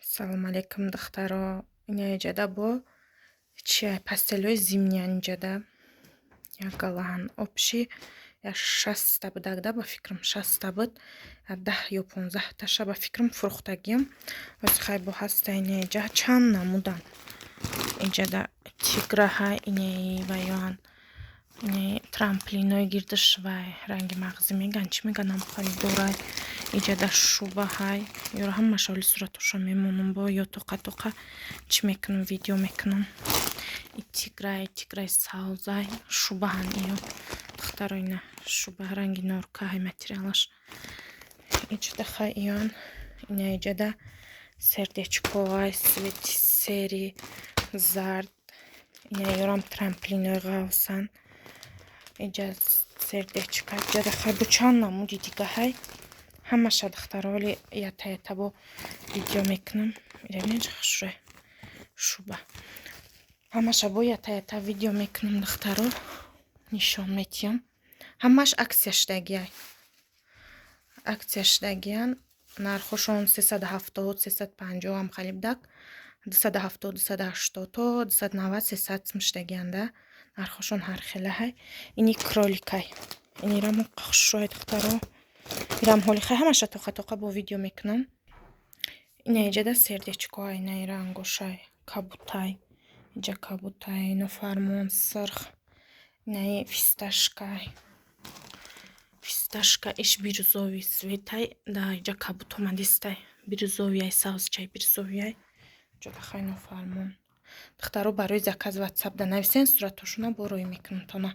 Салом алейкум, духтаро. Ина иҷада бо чи постелҳои зимниян. Иҷада як галаҳан, общий як 60-та будак да, ба фикрам, 60-та буд, 10 ё 15-таша, ба фикрам, фурӯхтагиам. Ҳози хай бо ҳаста. Ина иҷа чанд намудан. Иҷада тиграҳай, инаи ваёан, инаи трамплинои гирдиш вай ранги мағзӣ меган, чӣ меган, ҳам дорай. Иҷада шубаҳай, ёро ҳамаша оли суратоша мемонам, бо ё тоқа тоқа чӣ мекунам, видео мекунам. И тиграй, тиграй савзай, шубаҳан иё, духтаро. Ина шуба ранги норкаҳай материалаш. Иҷада хай иён. Ина иҷада сердечковай, цвети серый, зард. Ина ёрам трамплинои ғавсан. Иҷа сердечка. Иҷада хай бо чанд намуди дигаҳай. Ҳамаша, духтаро, оли ята ята бо видео мекунам. Ира бинед, хушрӯй шуба. Ҳамаша бо ята ята видео мекунам, духтаро, нишон метиҳам. Ҳамаш акция шудагиай, акция шудагиян. Нархошон 370, 350 ҳам хали будак, 270, 280 то 290, 300 сум шудагиян да. Нархошон ҳархелаҳай. Ини кроликай, инирам хушрӯй, духтаро. Ирам ҳоли хай ҳамаша тоқа тоқа бо видео мекунам. Ина иҷада сердечкоай, инаи рангошай, кабутай, иҷа кабутай, ино фармон сирх, инаи фисташкай, фисташка иш бирюзовый цветай да. Иҷа кабут омадистай, бирюзовыяй, савзчай бирюзовыяй. Ҷода хай нофармон. Духтаро, барои заказ ватсапда нависен, суратошона бо рӯй мекунам тона.